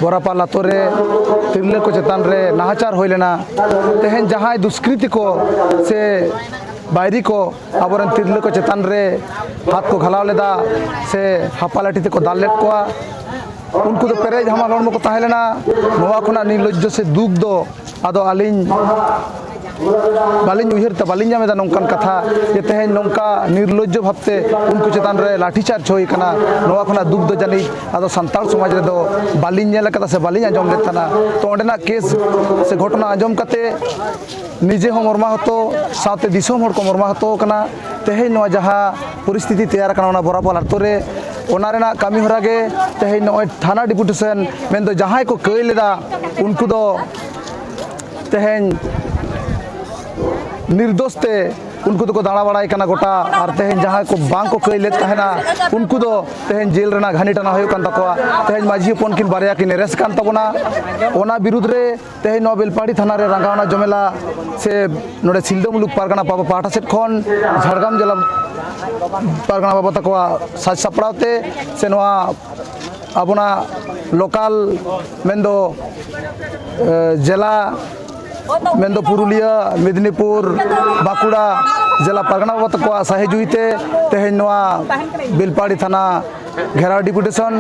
ᱵᱚᱨᱟᱯᱟᱞ ᱟᱛᱳ ᱨᱮ ᱛᱤᱨᱞᱟᱹ ᱠᱚ ᱪᱮᱛᱟᱱ ᱨᱮ ᱱᱟᱦᱟᱪᱟᱨ ᱦᱩᱭ ᱞᱮᱱᱟ᱾ ᱛᱮᱦᱮᱧ ᱡᱟᱦᱟᱸᱭ ᱫᱩᱥᱠᱨᱤᱛᱤ ᱠᱚ ᱥᱮ ᱵᱟᱭᱨᱤ ᱠᱚ ᱟᱵᱚᱨᱮᱱ ᱛᱤᱨᱞᱟᱹ ᱠᱚ ᱪᱮᱛᱟᱱ ᱨᱮ ᱦᱟᱛ ᱠᱚ ᱜᱷᱟᱞᱟᱣ ᱞᱮᱫᱟ ᱥᱮ ᱦᱟᱯᱟ ᱞᱟᱹᱴᱷᱤ ᱛᱮᱠᱚ ᱫᱟᱞ ᱞᱮᱫ ᱠᱚᱣᱟ, ᱩᱱᱠᱩ ᱫᱚ ᱯᱮᱨᱮᱡ ᱦᱟᱢᱟᱞ ᱦᱚᱲᱢᱚ ᱠᱚ ᱛᱟᱦᱮᱸ ᱞᱮᱱᱟ᱾ ᱱᱚᱣᱟ ᱠᱷᱚᱱᱟᱜ ᱱᱤᱨᱞᱚᱡᱡᱚ ᱥᱮ ᱫᱩᱠ ᱫᱚ ᱟᱫᱚ ᱟᱹᱞᱤᱧ ᱵᱟᱹᱞᱤᱧ ᱩᱭᱦᱟᱹᱨ ᱛᱮ ᱵᱟᱹᱞᱤᱧ ᱧᱟᱢ ᱮᱫᱟ ᱱᱚᱝᱠᱟᱱ ᱠᱟᱛᱷᱟ, ᱡᱮ ᱛᱮᱦᱮᱧ ᱱᱚᱝᱠᱟ ᱱᱤᱨᱞᱚᱡᱡᱚ ᱵᱷᱟᱵᱽᱛᱮ ᱩᱱᱠᱩ ᱪᱮᱛᱟᱱ ᱨᱮ ᱞᱟᱴᱷᱤᱪᱟᱨᱡᱽ ᱦᱩᱭ ᱠᱟᱱᱟ᱾ ᱱᱚᱣᱟ ᱠᱷᱚᱱᱟᱜ ᱫᱩᱠ ᱫᱚ ᱡᱟᱹᱱᱤᱡ ᱟᱫᱚ ᱥᱟᱱᱛᱟᱲ ᱥᱚᱢᱟᱡᱽ ᱨᱮᱫᱚ ᱵᱟᱹᱞᱤᱧ ᱧᱮᱞ ᱟᱠᱟᱫᱟ ᱥᱮ ᱵᱟᱹᱞᱤᱧ ᱟᱸᱡᱚᱢ ᱞᱮᱫ ᱛᱟᱦᱮᱱᱟ᱾ ᱛᱚ, ᱚᱸᱰᱮᱱᱟᱜ ᱠᱮᱥ ᱥᱮ ᱜᱷᱚᱴᱚᱱᱟ ᱟᱸᱡᱚᱢ ᱠᱟᱛᱮ ᱱᱤᱡᱮ ᱦᱚᱸ ᱢᱚᱨᱢᱟᱦᱚᱛᱚ, ᱥᱟᱶᱛᱮ ᱫᱤᱥᱚᱢ ᱦᱚᱲ ᱠᱚ ᱢᱚᱨᱢᱟᱦᱚᱛᱚ ᱠᱟᱱᱟ᱾ ᱛᱮᱦᱮᱧ ᱱᱚᱣᱟ ᱡᱟᱦᱟᱸ ᱯᱚᱨᱤᱥᱛᱷᱤᱛᱤ ᱛᱮᱭᱟᱨ ᱟᱠᱟᱱᱟ, ᱚᱱᱟ ᱵᱚᱨᱟᱯᱟᱞ ᱟᱛᱳ ᱨᱮ ᱚᱱᱟ ᱨᱮᱱᱟᱜ ᱠᱟᱹᱢᱤ ᱦᱚᱨᱟ ᱜᱮ ᱛᱮᱦᱮᱧ ᱱᱚᱜᱼᱚᱭ ᱛᱷᱟᱱᱟ ᱰᱮᱯᱩᱴᱮᱥᱚᱱ, ᱢᱮᱱᱫᱚ ᱡᱟᱦᱟᱸᱭ ᱠᱚ ᱠᱟᱹᱭ ᱞᱮᱫᱟ, ᱩᱱᱠᱩ ᱫᱚ ᱛᱮᱦᱮᱧ ᱱᱤᱨᱫᱳᱥ ᱛᱮ ᱩᱱᱠᱩ ᱫᱚᱠᱚ ᱫᱟᱬᱟ ᱵᱟᱲᱟᱭ ᱠᱟᱱᱟ ᱜᱚᱴᱟ᱾ ᱟᱨ ᱛᱮᱦᱮᱧ ᱡᱟᱦᱟᱸᱭ ᱠᱚ ᱵᱟᱝ ᱠᱚ ᱠᱟᱹᱭ ᱞᱮᱫ ᱛᱟᱦᱮᱱᱟ, ᱩᱱᱠᱩ ᱫᱚ ᱛᱮᱦᱮᱧ ᱡᱮᱞ ᱨᱮᱱᱟᱜ ᱜᱷᱟᱹᱱᱤ ᱴᱟᱱᱟ ᱦᱩᱭᱩᱜ ᱠᱟᱱ ᱛᱟᱠᱚᱣᱟ᱾ ᱛᱮᱦᱮᱧ ᱢᱟᱹᱡᱷᱤ ᱦᱚᱯᱚᱱ ᱠᱤᱱ ᱵᱟᱨᱭᱟ ᱠᱤᱱ ᱮᱨᱮᱥᱴ ᱠᱟᱱ ᱛᱟᱵᱚᱱᱟ᱾ ᱚᱱᱟ ᱵᱤᱨᱩᱫᱽ ᱨᱮ ᱛᱮᱦᱮᱧ ᱱᱚᱣᱟ ᱵᱮᱞᱯᱟᱦᱟᱲᱤ ᱛᱷᱟᱱᱟ ᱨᱮ ᱨᱟᱸᱜᱟᱣᱱᱟ ᱡᱚᱢᱮᱞᱟ ᱥᱮ ᱱᱚᱰᱮ ᱥᱤᱞᱫᱟᱹ ᱢᱩᱞᱩᱠ ᱯᱟᱨᱜᱟᱱᱟ ᱵᱟᱵᱟ ᱯᱟᱦᱴᱟ ᱥᱮᱫ ᱠᱷᱚᱱ ᱡᱷᱟᱲᱜᱨᱟᱢ ᱡᱮᱞᱟ ᱯᱟᱨᱜᱟᱱᱟ ᱵᱟᱵᱟ ᱛᱟᱠᱚᱣᱟᱜ ᱥᱟᱡᱽ ᱥᱟᱯᱲᱟᱣ ᱛᱮ ᱥᱮ ᱱᱚᱣᱟ ᱟᱵᱚᱱᱟᱜ ᱞᱳᱠᱟᱞ ᱢᱮᱱᱫᱚ, ᱮ, ᱡᱮᱞᱟ ᱢᱮᱱᱫᱚ ᱯᱩᱨᱩᱞᱤᱭᱟᱹ, ᱢᱮᱫᱽᱱᱤᱯᱩᱨ, ᱵᱟᱸᱠᱩᱲᱟ ᱡᱮᱞᱟ ᱯᱟᱨᱜᱟᱱᱟ ᱵᱟᱵᱟ ᱛᱟᱠᱚᱣᱟᱜ ᱥᱟᱹᱦᱤ ᱡᱩᱦᱤ ᱛᱮ ᱛᱮᱦᱮᱧ ᱱᱚᱣᱟ ᱵᱮᱞᱯᱟᱦᱟᱲᱤ ᱛᱷᱟᱱᱟ ᱜᱷᱮᱨᱟᱣ ᱰᱮᱯᱩᱴᱮᱥᱚᱱ᱾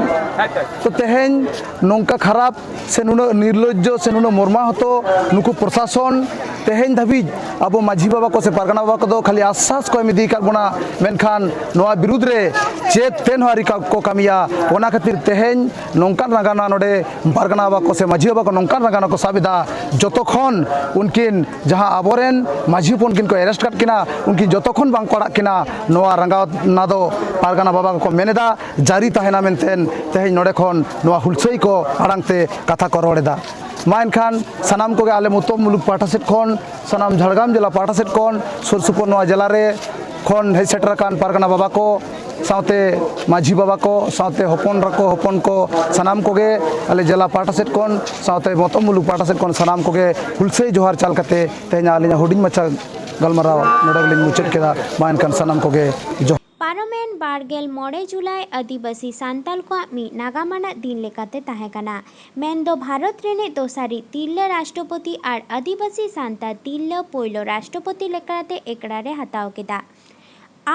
ᱛᱚ ᱛᱮᱦᱮᱧ ᱱᱚᱝᱠᱟ ᱠᱷᱟᱨᱟᱯ ᱥᱮ ᱱᱩᱱᱟᱹᱜ ᱱᱤᱨᱞᱚᱡᱽᱡᱚ ᱥᱮ ᱱᱩᱱᱟᱹᱜ ᱢᱚᱨᱢᱟᱦᱚᱛᱚ ᱱᱩᱠᱩ ᱯᱨᱚᱥᱟᱥᱚᱱ ᱛᱮᱦᱮᱧ ᱫᱷᱟᱹᱵᱤᱡ ᱟᱵᱚ ᱢᱟᱹᱡᱷᱤ ᱵᱟᱵᱟ ᱠᱚ ᱥᱮ ᱯᱟᱨᱜᱟᱱᱟ ᱵᱟᱵᱟ ᱠᱚᱫᱚ ᱠᱷᱟᱹᱞᱤ ᱟᱥᱥᱟᱥ ᱠᱚ ᱮᱢ ᱤᱫᱤ ᱟᱠᱟᱫ ᱵᱚᱱᱟ, ᱢᱮᱱᱠᱷᱟᱱ ᱱᱚᱣᱟ ᱵᱤᱨᱩᱫᱽ ᱨᱮ ᱪᱮᱫ ᱛᱮᱫ ᱦᱚᱸ ᱟᱹᱣᱨᱤ ᱠᱟ-, ᱠᱚ ᱠᱟᱹᱢᱤᱭᱟ᱾ ᱚᱱᱟ ᱠᱷᱟᱹᱛᱤᱨ ᱛᱮᱦᱮᱧ ᱱᱚᱝᱠᱟᱱ ᱨᱟᱸᱜᱟᱣᱱᱟ ᱱᱚᱰᱮ ᱯᱟᱨᱜᱟᱱᱟ ᱵᱟᱵᱟ ᱠᱚ ᱥᱮ ᱢᱟᱹᱡᱷᱤ ᱵᱟᱵᱟ ᱠᱚ ᱱᱚᱝᱠᱟᱱ ᱨᱟᱸᱜᱟᱣᱱᱟ ᱠᱚ ᱥᱟᱵ ᱮᱫᱟ, ᱡᱚᱛᱚ ᱠᱷᱚᱱ ᱩᱱᱠᱤᱱ ᱡᱟᱦᱟᱸ ᱟᱵᱚᱨᱮᱱ ᱢᱟᱹᱡᱷᱤ ᱦᱚᱯᱚᱱ ᱠᱤᱱ ᱠᱚ ᱮᱨᱮᱥᱴ ᱠᱟᱫ ᱠᱤᱱᱟ, ᱩᱱᱠᱤᱱ ᱡᱚᱛᱚ ᱠᱷᱚᱱ ᱵᱟᱝ ᱠᱚ ᱟᱲᱟᱜ ᱠᱤᱱᱟ, ᱱᱚᱣᱟ ᱨᱟᱸᱜᱟᱣᱱᱟ ᱫᱚ ᱯᱟᱨᱜᱟᱱᱟ ᱵᱟᱵᱟ ᱠᱚᱠᱚ ᱢᱮᱱ ᱮᱫᱟ, ᱡᱟᱹᱨᱤ ᱛᱟᱦᱮᱱᱟ ᱢᱮᱱᱛᱮ ᱛᱮᱦᱮᱧ ᱱᱚᱰᱮ ᱠᱷᱚᱱ ᱱᱚᱣᱟ ᱦᱩᱞᱥᱟᱹᱭ ᱠᱚ ᱟᱲᱟᱝ ᱛᱮ ᱠᱟᱛᱷᱟ ᱠᱚ ᱨᱚᱲ ᱮᱫᱟ᱾ ᱢᱟ ᱮᱱᱠᱷᱟᱱ ᱥᱟᱱᱟᱢ ᱠᱚᱜᱮ ᱟᱞᱮ ᱢᱚᱛᱚᱵ ᱢᱩᱞᱩᱠ ᱯᱟᱦᱴᱟ ᱥᱮᱫ ᱠᱷᱚᱱ, ᱥᱟᱱᱟᱢ ᱡᱷᱟᱲᱜᱨᱟᱢ ᱡᱮᱞᱟ ᱯᱟᱦᱴᱟ ᱥᱮᱫ ᱠᱷᱚᱱ, ᱥᱩᱨ ᱥᱩᱯᱩᱨ ᱱᱚᱣᱟ ᱡᱮᱞᱟ ᱨᱮ ᱠᱷᱚᱱ ᱦᱮᱡ ᱥᱮᱴᱮᱨ ᱟᱠᱟᱱ ᱯᱟᱨᱜᱟᱱᱟ ᱵᱟᱵᱟ ᱠᱚ ᱥᱟᱶᱛᱮ ᱢᱟᱹᱡᱷᱤ ᱵᱟᱵᱟ ᱠᱚ ᱥᱟᱶᱛᱮ ᱦᱚᱯᱚᱱ ᱮᱨᱟ ᱠᱚ ᱦᱚᱯᱚᱱ ᱠᱚ ᱥᱟᱱᱟᱢ ᱠᱚᱜᱮ ᱟᱞᱮ ᱡᱮᱞᱟ ᱯᱟᱦᱴᱟ ᱥᱮᱫ ᱠᱷᱚᱱ ᱥᱟᱶᱛᱮ ᱢᱚᱛᱚᱵ ᱢᱩᱞᱩᱠ ᱯᱟᱦᱴᱟ ᱥᱮᱫ ᱠᱷᱚᱱ ᱥᱟᱱᱟᱢ ᱠᱚᱜᱮ ᱦᱩᱞᱥᱟᱹᱭ ᱡᱚᱦᱟᱨ ᱪᱟᱞ ᱠᱟᱛᱮ ᱛᱮᱦᱮᱧ ᱟᱹᱞᱤᱧᱟᱜ ᱦᱩᱰᱤᱧ ᱢᱟᱪᱷᱟ ᱜᱟᱞᱢᱟᱨᱟᱣ ᱱᱚᱰᱮ ᱜᱮᱞᱤᱧ ᱢᱩᱪᱟᱹᱫ ᱠᱮᱫᱟ᱾ ᱢᱟ ᱮᱱᱠᱷᱟᱱ ᱥᱟᱱᱟᱢ ᱠᱚᱜᱮ ᱡᱚᱦᱟᱨ᱾ ᱯᱟᱨᱚᱢᱮᱱ ᱵᱟᱨ ᱜᱮᱞ ᱢᱚᱬᱮ ᱡᱩᱞᱟᱭ ᱟᱹᱫᱤᱵᱟᱹᱥᱤ ᱥᱟᱱᱛᱟᱞ ᱠᱚᱣᱟᱜ ᱢᱤᱫ ᱱᱟᱜᱟᱢ ᱟᱱᱟᱜ ᱫᱤᱱ ᱞᱮᱠᱟᱛᱮ ᱛᱟᱦᱮᱸ ᱠᱟᱱᱟ, ᱢᱮᱱᱫᱚ ᱵᱷᱟᱨᱚᱛ ᱨᱤᱱᱤᱡ ᱫᱚᱥᱟᱨᱤᱡ ᱛᱤᱨᱞᱟᱹ ᱨᱟᱥᱴᱨᱚᱯᱚᱛᱤ ᱟᱨ ᱟᱹᱫᱤᱵᱟᱹᱥᱤ ᱥᱟᱱᱛᱟᱲ ᱛᱤᱨᱞᱟᱹ ᱯᱳᱭᱞᱳ ᱨᱟᱥᱴᱨᱚᱯᱚᱛᱤ ᱞᱮᱠᱟᱛᱮ ᱮᱠᱲᱟ ᱨᱮ ᱦᱟᱛᱟᱣ ᱠᱮᱫᱟ᱾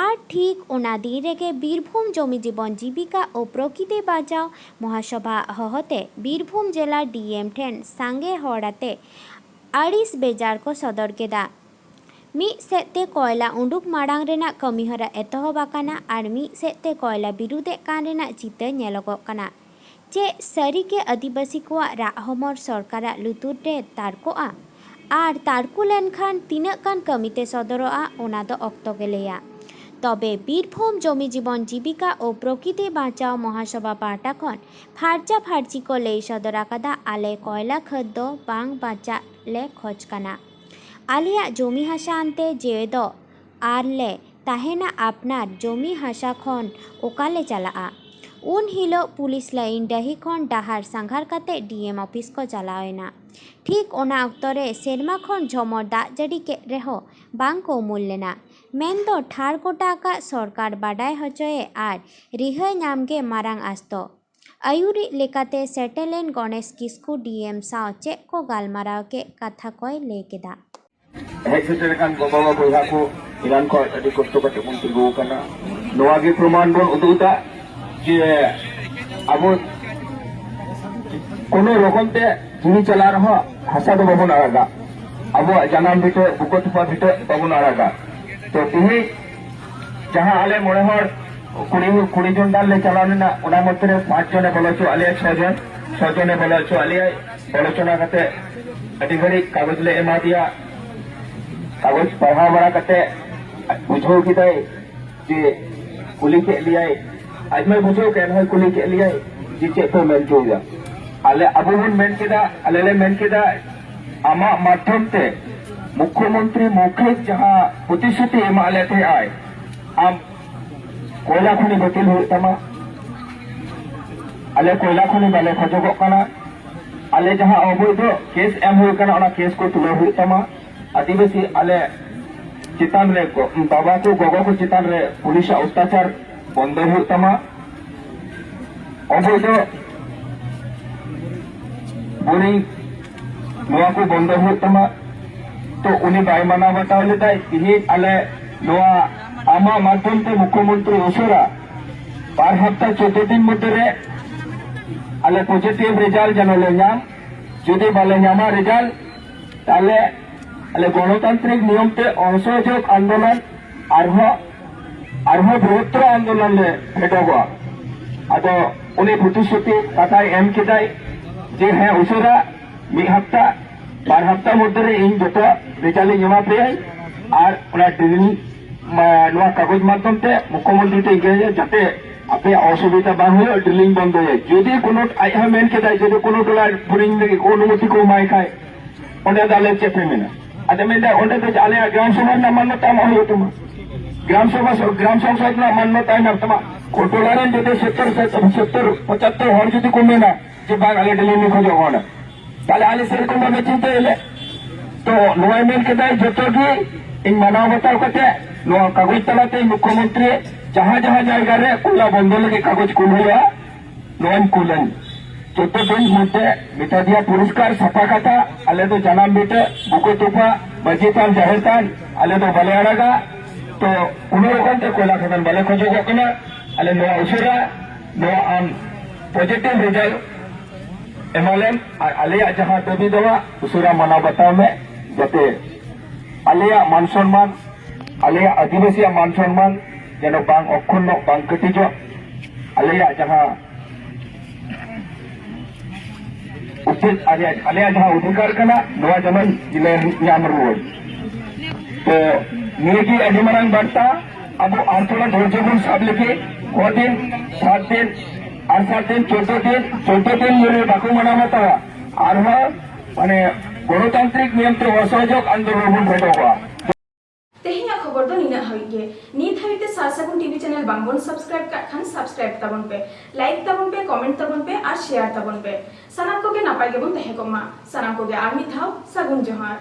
ᱟᱨ ᱴᱷᱤᱠ ᱚᱱᱟ ᱫᱤᱱ ᱨᱮᱜᱮ ᱵᱤᱨᱵᱷᱩᱢ ᱡᱚᱢᱤ ᱡᱤᱵᱚᱱ ᱡᱤᱵᱤᱠᱟ ᱳ ᱯᱨᱚᱠᱤᱛᱤ ᱵᱟᱧᱪᱟᱣ ᱢᱚᱦᱟᱥᱚᱵᱷᱟ ᱦᱚᱦᱚᱛᱮ ᱵᱤᱨᱵᱷᱩᱢ ᱡᱮᱞᱟ ᱰᱤ ᱮᱢ ᱴᱷᱮᱱ ᱥᱟᱸᱜᱮ ᱦᱚᱲ ᱟᱛᱮ ᱟᱹᱲᱤᱥ ᱵᱮᱡᱟᱨ ᱠᱚ ᱥᱚᱫᱚᱨ ᱠᱮᱫᱟ᱾ ᱢᱤᱫ ᱥᱮᱫ ᱛᱮ ᱠᱚᱭᱞᱟ ᱩᱰᱩᱠ ᱢᱟᱲᱟᱝ ᱨᱮᱱᱟᱜ ᱠᱟᱹᱢᱤᱦᱚᱨᱟ ᱮᱛᱚᱦᱚᱵ ᱟᱠᱟᱱᱟ ᱟᱨ ᱢᱤᱫ ᱥᱮᱫ ᱛᱮ ᱠᱚᱭᱞᱟ ᱵᱤᱨᱩᱫᱷᱮᱫ ᱠᱟᱱ ᱨᱮᱱᱟᱜ ᱪᱤᱛᱟᱹᱨ ᱧᱮᱞᱚᱜᱚᱜ ᱠᱟᱱᱟ᱾ ᱪᱮᱫ ᱥᱟᱹᱨᱤᱜᱮ ᱟᱹᱫᱤᱵᱟᱹᱥᱤ ᱠᱚᱣᱟᱜ ᱨᱟᱜ ᱦᱚᱢᱚᱨ ᱥᱚᱨᱠᱟᱨᱟᱜ ᱞᱩᱛᱩᱨ ᱨᱮ ᱛᱟᱨᱠᱚᱜᱼᱟ? ᱟᱨ ᱛᱟᱨᱠᱚ ᱞᱮᱱᱠᱷᱟᱱ ᱛᱤᱱᱟᱹᱜ ᱜᱟᱱ ᱠᱟᱹᱢᱤᱛᱮ ᱥᱚᱫᱚᱨᱚᱜᱼᱟ, ᱚᱱᱟ ᱫᱚ ᱚᱠᱛᱚ ᱜᱮ ᱞᱟᱹᱭᱟ᱾ ᱛᱚᱵᱮ ᱵᱤᱨᱵᱷᱩᱢ ᱡᱚᱢᱤ ᱡᱤᱵᱚᱱ ᱡᱤᱵᱤᱠᱟ ᱳ ᱯᱨᱚᱠᱨᱤᱛᱤ ᱵᱟᱧᱪᱟᱣ ᱢᱚᱦᱟᱥᱚᱵᱷᱟ ᱯᱟᱦᱴᱟ ᱠᱷᱚᱱ ᱯᱷᱟᱨᱪᱟ ᱯᱷᱟᱨᱪᱤ ᱠᱚ ᱞᱟᱹᱭ ᱥᱚᱫᱚᱨ ᱟᱠᱟᱫᱟ, ᱟᱞᱮ ᱠᱚᱭᱞᱟ ᱠᱷᱟᱹᱫ ᱫᱚ ᱵᱟᱝ ᱵᱟᱧᱪᱟᱜ ᱞᱮ ᱠᱷᱚᱡᱽ ᱠᱟᱱᱟ᱾ ᱟᱞᱮᱭᱟᱜ ᱡᱚᱢᱤ ᱦᱟᱥᱟ ᱟᱱᱛᱮ ᱡᱤᱣᱤ ᱫᱚ ᱟᱨ ᱞᱮ ᱛᱟᱦᱮᱱᱟ ᱟᱯᱱᱟᱨ ᱡᱚᱢᱤ ᱦᱟᱥᱟ ᱠᱷᱚᱱ ᱚᱠᱟ ᱞᱮ ᱪᱟᱞᱟᱜᱼᱟ? ᱩᱱ ᱦᱤᱞᱳᱜ ᱯᱩᱞᱤᱥ ᱞᱟᱭᱤᱱ ᱰᱟᱹᱦᱤ ᱠᱷᱚᱱ ᱰᱟᱦᱟᱨ ᱥᱟᱸᱜᱷᱟᱨ ᱠᱟᱛᱮ ᱰᱤ ᱮᱢ ᱚᱯᱷᱤᱥ ᱠᱚ ᱪᱟᱞᱟᱣ ᱮᱱᱟ᱾ ᱴᱷᱤᱠ ᱚᱱᱟ ᱚᱠᱛᱚ ᱨᱮ ᱥᱮᱨᱢᱟ ᱠᱷᱚᱱ ᱡᱷᱚᱢᱚᱨ ᱫᱟᱜ ᱡᱟᱹᱲᱤ ᱠᱮᱫ ᱨᱮᱦᱚᱸ ᱵᱟᱝ ᱠᱚ ᱩᱢᱩᱞ ᱞᱮᱱᱟ᱾ ᱢᱮᱱᱫᱚ ᱴᱷᱟᱲ ᱜᱚᱴᱟ ᱟᱠᱟᱫ ᱥᱚᱨᱠᱟᱨ ᱵᱟᱰᱟᱭ ᱦᱚᱪᱚᱭᱮ ᱟᱨ ᱨᱤᱦᱟᱹᱭ ᱧᱟᱢ ᱜᱮ ᱢᱟᱨᱟᱝ ᱟᱥᱛᱚ᱾ ᱟᱹᱭᱩᱨᱤᱡ ᱞᱮᱠᱟᱛᱮ ᱥᱮᱴᱮᱨ ᱞᱮᱱ ᱜᱚᱬᱮᱥ ᱠᱤᱥᱠᱩ ᱰᱤ ᱮᱢ ᱥᱟᱶ ᱪᱮᱫ ᱠᱚ ᱜᱟᱞᱢᱟᱨᱟᱣ ᱠᱮᱫ ᱠᱟᱛᱷᱟ ᱠᱚᱭ ᱞᱟᱹᱭ ᱠᱮᱫᱟ᱾ ᱦᱮᱡ ᱥᱮᱴᱮᱨ ᱟᱠᱟᱱ ᱜᱚ ᱵᱟᱵᱟ ᱵᱚᱭᱦᱟ ᱠᱚ ᱮᱱᱟᱱ ᱠᱷᱚᱱ ᱟᱹᱰᱤ ᱠᱚᱥᱴᱚ ᱠᱟᱛᱮ ᱵᱚᱱ ᱛᱤᱸᱜᱩ ᱟᱠᱟᱱᱟ᱾ ᱱᱚᱣᱟ ᱜᱮ ᱯᱨᱚᱢᱟᱱ ᱵᱚᱱ ᱩᱫᱩᱜ ᱮᱫᱟ ᱡᱮ ᱟᱵᱚ ᱠᱳᱱᱳ ᱨᱚᱠᱚᱢ ᱛᱮ ᱡᱤᱣᱤ ᱪᱟᱞᱟᱜ ᱨᱮᱦᱚᱸ ᱦᱟᱥᱟ ᱫᱚ ᱵᱟᱵᱚᱱ ᱟᱲᱟᱜᱟ, ᱟᱵᱚᱣᱟᱜ ᱡᱟᱱᱟᱢ ᱵᱷᱤᱴᱟᱹ ᱵᱩᱠᱟᱹ ᱛᱚᱯᱟ ᱵᱷᱤᱴᱟᱹ ᱵᱟᱵᱚᱱ ᱟᱲᱟᱜᱟ᱾ ᱛᱚ ᱛᱮᱦᱮᱧ ᱡᱟᱦᱟᱸ ᱟᱞᱮ ᱢᱚᱬᱮ ᱦᱚᱲ ᱠᱩᱲᱤ ᱠᱩᱲᱤ ᱡᱚᱱ ᱜᱟᱱ ᱞᱮ ᱪᱟᱞᱟᱣ ᱞᱮᱱᱟ, ᱚᱱᱟ ᱢᱚᱫᱽᱫᱷᱮ ᱨᱮ ᱯᱟᱸᱪ ᱡᱚᱱᱮ ᱵᱚᱞᱚ ᱦᱚᱪᱚᱣᱟᱜ ᱞᱮᱭᱟ, ᱪᱷᱚ ᱡᱚᱱ ᱪᱷᱚ ᱡᱚᱱᱮ ᱵᱚᱞᱚ ᱦᱚᱪᱚᱣᱟᱜ ᱞᱮᱭᱟ᱾ ᱟᱞᱳᱪᱚᱱᱟ ᱠᱟᱛᱮ ᱟᱹᱰᱤ ᱜᱷᱟᱹᱲᱤᱡ ᱠᱟᱜᱚᱡᱽ ᱞᱮ ᱮᱢᱟ ᱫᱮᱭᱟ᱾ ᱠᱟᱜᱚᱡᱽ ᱯᱟᱲᱦᱟᱣ ᱵᱟᱲᱟ ᱠᱟᱛᱮ ᱵᱩᱡᱷᱟᱹᱣ ᱠᱮᱫᱟᱭ ᱡᱮ ᱠᱩᱞᱤ ᱠᱮᱫ ᱞᱮᱭᱟᱭ, ᱟᱡ ᱢᱟᱭ ᱵᱩᱡᱷᱟᱹᱣ ᱠᱮᱫ ᱨᱮᱦᱚᱸᱭ ᱠᱩᱞᱤ ᱠᱮᱫ ᱞᱮᱭᱟᱭ ᱡᱮ ᱪᱮᱫ ᱯᱮ ᱢᱮᱱ ᱦᱚᱪᱚᱭᱮᱫᱟ᱾ ᱟᱞᱮ ᱟᱵᱚ ᱵᱚᱱ ᱢᱮᱱ ᱠᱮᱫᱟ, ᱟᱞᱮ ᱞᱮ ᱢᱮᱱ ᱠᱮᱫᱟ ᱟᱢᱟᱜ ᱢᱟᱫᱽᱫᱷᱚᱢ ᱛᱮ ᱢᱩᱠᱷᱭᱚᱢᱚᱱᱛᱨᱤ ᱢᱚᱣᱠᱷᱤᱠ ᱡᱟᱦᱟᱸ ᱯᱨᱚᱛᱤᱥᱨᱩᱛᱤ ᱮᱢᱟᱜ ᱞᱮ ᱛᱟᱦᱮᱸᱜ ᱟᱭ, ᱟᱢ ᱠᱚᱭᱞᱟ ᱠᱷᱚᱱᱤ ᱵᱟᱹᱛᱤᱞ ᱦᱩᱭᱩᱜ ᱛᱟᱢᱟ᱾ ᱟᱞᱮ ᱠᱚᱭᱞᱟ ᱠᱷᱚᱱᱤ ᱵᱟᱞᱮ ᱠᱷᱚᱡᱚᱜᱚᱜ ᱠᱟᱱᱟ᱾ ᱟᱞᱮ ᱡᱟᱦᱟᱸ ᱚᱵᱳᱭᱫᱷᱚ ᱠᱮᱥ ᱮᱢ ᱦᱩᱭ ᱠᱟᱱᱟ, ᱚᱱᱟ ᱠᱮᱥ ᱠᱚ ᱛᱩᱞᱟᱹᱣ ᱦᱩᱭᱩᱜ ᱛᱟᱢᱟ᱾ ᱟᱹᱫᱤᱵᱟᱹᱥᱤ ᱟᱞᱮ ᱪᱮᱛᱟᱱ ᱨᱮ ᱜᱚ-, ᱵᱟᱵᱟ ᱠᱚ ᱜᱚᱜᱚ ᱠᱚ ᱪᱮᱛᱟᱱ ᱨᱮ ᱯᱩᱞᱤᱥᱟᱜ ᱚᱛᱛᱟᱪᱟᱨ ᱵᱚᱱᱫᱚ ᱦᱩᱭᱩᱜ ᱛᱟᱢᱟ᱾ ᱚᱵᱳᱭᱫᱷᱚ ᱵᱳᱨᱤᱝ, ᱱᱚᱣᱟ ᱠᱚ ᱵᱚᱱᱫᱚ ᱦᱩᱭᱩᱜ ᱛᱟᱢᱟ᱾ ᱛᱚ ᱩᱱᱤ ᱵᱟᱭ ᱢᱟᱱᱟᱣ ᱵᱟᱛᱟᱣ ᱞᱮᱫᱟᱭ᱾ ᱛᱮᱦᱮᱧ ᱟᱞᱮ ᱱᱚᱣᱟ ᱟᱢᱟᱜ ᱢᱟᱫᱽᱫᱷᱚᱢ ᱛᱮ ᱢᱩᱠᱷᱭᱚᱢᱚᱱᱛᱨᱤ ᱩᱥᱟᱹᱨᱟ ᱵᱟᱨ ᱦᱟᱯᱛᱟ ᱪᱳᱫᱫᱳ ᱫᱤᱱ ᱢᱚᱫᱽᱫᱷᱮ ᱨᱮ ᱟᱞᱮ ᱯᱚᱡᱤᱴᱤᱵᱷ ᱨᱮᱡᱟᱞᱴ ᱡᱮᱱᱚ ᱞᱮ ᱧᱟᱢ᱾ ᱡᱩᱫᱤ ᱵᱟᱞᱮ ᱧᱟᱢᱟ ᱨᱮᱡᱟᱞᱴ, ᱛᱟᱦᱞᱮ ᱟᱞᱮ ᱜᱚᱱᱚᱛᱟᱱᱛᱨᱤᱠ ᱱᱤᱭᱚᱢ ᱛᱮ ᱚᱥᱚᱦᱚᱡᱳᱜᱽ ᱟᱱᱫᱳᱞᱚᱱ ᱟᱨᱦᱚᱸ ᱟᱨᱦᱚᱸ ᱵᱨᱤᱦᱚᱛᱛᱚᱨ ᱟᱱᱫᱳᱞᱚᱱ ᱞᱮ ᱯᱷᱮᱰᱚᱜᱚᱜᱼᱟ᱾ ᱟᱫᱚ ᱩᱱᱤ ᱯᱨᱚᱛᱤᱥᱨᱩᱛᱤ ᱠᱟᱛᱷᱟᱭ ᱮᱢ ᱠᱮᱫᱟᱭ ᱡᱮ ᱦᱮᱸ ᱩᱥᱟᱹᱨᱟ ᱢᱤᱫ ᱦᱟᱯᱛᱟ ᱵᱟᱨ ᱦᱟᱯᱛᱟ ᱢᱚᱫᱽᱫᱷᱮ ᱨᱮ ᱤᱧ ᱡᱚᱛᱚ ᱨᱮᱡᱟᱞᱴ ᱤᱧ ᱮᱢᱟ ᱯᱮᱭᱟᱧ ᱟᱨ ᱚᱱᱟ ᱰᱨᱤᱞ ᱢᱟ-, ᱱᱚᱣᱟ ᱠᱟᱜᱚᱡᱽ ᱢᱟᱫᱽᱫᱷᱚᱢ ᱛᱮ ᱢᱩᱠᱷᱭᱚᱢᱚᱱᱛᱨᱤ ᱴᱷᱮᱱ ᱜᱮ, ᱡᱟᱛᱮ ᱟᱯᱮᱭᱟᱜ ᱚᱥᱩᱵᱤᱫᱷᱟ ᱵᱟᱝ ᱦᱩᱭᱩᱜ, ᱰᱨᱤᱞᱤᱝ ᱵᱚᱱᱫᱚᱭᱟ᱾ ᱡᱩᱫᱤ ᱠᱳᱱᱳ, ᱟᱡ ᱦᱚᱸ ᱢᱮᱱ ᱠᱮᱫᱟᱭ, ᱡᱩᱫᱤ ᱠᱳᱱᱳ ᱴᱚᱞᱟ ᱰᱨᱤᱞᱤᱝ ᱞᱟᱹᱜᱤᱫ ᱠᱚ ᱚᱱᱩᱢᱚᱛᱤ ᱠᱚ ᱮᱢᱟᱭ ᱠᱷᱟᱡ, ᱚᱸᱰᱮ ᱫᱚ ᱟᱞᱮ ᱪᱮᱫ ᱯᱮ ᱢᱮᱱᱟ? ᱟᱫᱚ ᱢᱮᱱᱫᱟ, ᱚᱸᱰᱮ ᱫᱚ ᱟᱞᱮᱭᱟᱜ ᱜᱨᱟᱢ ᱥᱚᱵᱷᱟ ᱨᱮᱱᱟᱜ ᱢᱟᱱᱱᱚᱛᱟ ᱮᱢᱚᱜ ᱦᱩᱭᱩᱜ ᱛᱟᱢᱟ, ᱜᱨᱟᱢ ᱥᱚᱵᱷᱟ, ᱜᱨᱟᱢ ᱥᱚᱝᱥᱚᱫ ᱨᱮᱱᱟᱜ ᱢᱟᱱᱱᱚᱛᱟ ᱮᱢ ᱛᱟᱢᱟ᱾ ᱠᱳᱱᱳ ᱴᱚᱞᱟ ᱨᱮᱱ ᱡᱩᱫᱤ ᱥᱚᱛᱛᱚᱨ, ᱥᱚᱛᱛᱚᱨ, ᱯᱚᱸᱪᱟᱛᱛᱳᱨ ᱦᱚᱲ ᱡᱩᱫᱤ ᱠᱚ ᱢᱮᱱᱟ ᱡᱮ, "ᱵᱟᱝ, ᱟᱞᱮ ᱰᱨᱤᱞᱤᱝ ᱞᱮ ᱠᱷᱚᱡᱚᱜ ᱠᱟᱱᱟ", ᱛᱟᱦᱞᱮ ᱟᱞᱮ ᱥᱮᱨᱚᱠᱚᱢ ᱵᱷᱟᱵᱮ ᱪᱤᱱᱛᱟᱹᱭᱟᱞᱮ᱾ ᱛᱚ ᱱᱚᱣᱟᱭ ᱢᱮᱱ ᱠᱮᱫᱟᱭ, ᱡᱚᱛᱚ ᱜᱮ ᱤᱧ ᱢᱟᱱᱟᱣ ᱵᱟᱛᱟᱣ ᱠᱟᱛᱮ ᱱᱚᱣᱟ ᱠᱟᱜᱚᱡᱽ ᱛᱟᱞᱟᱛᱮ ᱢᱩᱠᱷᱭᱚᱢᱚᱱᱛᱨᱤ ᱡᱟᱦᱟᱸ ᱡᱟᱦᱟᱸ ᱡᱟᱭᱜᱟ ᱨᱮ ᱠᱚᱭᱞᱟ ᱵᱚᱱᱫᱚ ᱞᱟᱹᱜᱤᱫ ᱠᱟᱜᱚᱡᱽ ᱠᱩᱞ ᱦᱩᱭᱩᱜᱼᱟ, ᱱᱚᱣᱟᱧ ᱠᱩᱞᱟᱹᱧ᱾ ᱪᱳᱫᱽᱫᱳ ᱫᱤᱱ ᱢᱚᱫᱽᱫᱷᱮ ᱢᱮᱛᱟ ᱫᱤᱭᱟ ᱯᱚᱨᱤᱥᱠᱟᱨ ᱥᱟᱯᱷᱟ ᱠᱟᱛᱷᱟ, ᱟᱞᱮ ᱫᱚ ᱡᱟᱱᱟᱢ ᱵᱷᱤᱴᱟᱹ, ᱵᱩᱠᱟᱹ ᱛᱚᱯᱟ, ᱢᱟᱹᱡᱷᱤ ᱛᱷᱟᱱ, ᱡᱟᱦᱮᱨ ᱛᱷᱟᱱ, ᱟᱞᱮ ᱫᱚ ᱵᱟᱞᱮ ᱟᱲᱟᱜᱟ᱾ ᱛᱚ ᱩᱱᱟᱹᱜ ᱨᱚᱠᱚᱢ ᱛᱮ ᱠᱚᱭᱞᱟ ᱠᱷᱟᱫᱟᱱ ᱵᱟᱞᱮ ᱠᱷᱚᱡᱚᱜᱚᱜ ᱠᱟᱱᱟ᱾ ᱟᱞᱮ ᱱᱚᱣᱟ ᱩᱥᱟᱹᱨᱟ ᱱᱚᱣᱟ ᱟᱢ positive result ᱮᱢᱟᱞᱮᱢ ᱟᱨ ᱟᱞᱮᱭᱟᱜ ᱡᱟᱦᱟᱸ ᱫᱟᱹᱵᱤ ᱫᱟᱣᱟ ᱩᱥᱟᱹᱨᱟ ᱢᱟᱱᱟᱣ ᱵᱟᱛᱟᱣ ᱢᱮ, ᱡᱟᱛᱮ ᱟᱞᱮᱭᱟᱜ ᱢᱟᱱ ᱥᱚᱱᱢᱟᱱ, ᱟᱞᱮᱭᱟᱜ ᱟᱹᱫᱤᱵᱟᱹᱥᱤᱭᱟᱜ ᱢᱟᱱ ᱥᱚᱱᱢᱟᱱ ᱡᱮᱱᱚ ᱵᱟᱝ ᱚᱠᱷᱚᱱᱱᱚᱜ, ᱵᱟᱝ ᱠᱟᱹᱴᱤᱡᱚᱜ, ᱟᱞᱮᱭᱟᱜ ᱡᱟᱦᱟᱸ ᱩᱪᱤᱛ, ᱟᱞᱮᱭᱟᱜ, ᱟᱞᱮᱭᱟᱜ ᱡᱟᱦᱟᱸ ᱚᱫᱷᱤᱠᱟᱨ ᱠᱟᱱᱟ, ᱱᱚᱣᱟ ᱡᱮᱢᱚᱱ ᱞᱮ ᱧᱟᱢ ᱨᱩᱣᱟᱹᱲ᱾ ᱛᱚ ᱱᱤᱭᱟᱹ ᱜᱮ ᱟᱹᱰᱤ ᱢᱟᱨᱟᱝ ᱵᱟᱨᱛᱟ᱾ ᱟᱵᱚ ᱟᱨ ᱛᱷᱚᱲᱟ ᱫᱷᱳᱨᱡᱚ ᱵᱚᱱ ᱥᱟᱵ ᱞᱮᱜᱮ᱾ ᱪᱷᱚ ᱫᱤᱱ, ᱥᱟᱛ ᱫᱤᱱ, ᱟᱨ ᱥᱟᱛ ᱫᱤᱱ, ᱪᱳᱫᱽᱫᱳ ᱫᱤᱱ, ᱪᱳᱫᱽᱫᱳ ᱫᱤᱱ ᱡᱩᱫᱤ ᱵᱟᱠᱚ ᱢᱟᱱᱟᱣ ᱵᱟᱛᱟᱣᱟ, ᱟᱨᱦᱚᱸ ᱢᱟᱱᱮ ᱜᱚᱱᱚᱛᱟᱱᱛᱨᱤᱠ ᱱᱤᱭᱚᱢ ᱛᱮ ᱚᱥᱚᱦᱚᱡᱳᱜᱽ ᱟᱱᱫᱳᱞᱚᱱ ᱵᱚᱱ ᱯᱷᱮᱰᱚᱜᱚᱜᱼᱟ᱾ ᱛᱮᱦᱮᱧᱟᱜ ᱠᱷᱚᱵᱚᱨ ᱫᱚ ᱱᱤᱱᱟᱹᱜ ᱦᱟᱹᱵᱤᱡ ᱜᱮ᱾ ᱱᱤᱛ ᱦᱟᱹᱵᱤᱡ ᱛᱮ ᱥᱟᱨ ᱥᱟᱹᱜᱩᱱ ᱴᱤᱵᱷᱤ ᱪᱮᱱᱮᱞ ᱵᱟᱝᱵᱚᱱ subscribe ᱠᱟᱜ ᱠᱷᱟᱱ subscribe ᱛᱟᱵᱚᱱ ᱯᱮ, like ᱛᱟᱵᱚᱱ ᱯᱮ, comment ᱛᱟᱵᱚᱱ ᱯᱮ ᱟᱨ share ᱛᱟᱵᱚᱱ ᱯᱮ᱾ ᱥᱟᱱᱟᱢ ᱠᱚᱜᱮ ᱱᱟᱯᱟᱭ ᱜᱮᱵᱚᱱ ᱛᱟᱦᱮᱸ ᱠᱚᱜ ᱢᱟ᱾ ᱥᱟᱱᱟᱢ ᱠᱚᱜᱮ ᱟᱨ ᱢᱤᱫ ᱫᱷᱟᱣ ᱥᱟᱹᱜᱩᱱ ᱡᱚᱦᱟᱨ᱾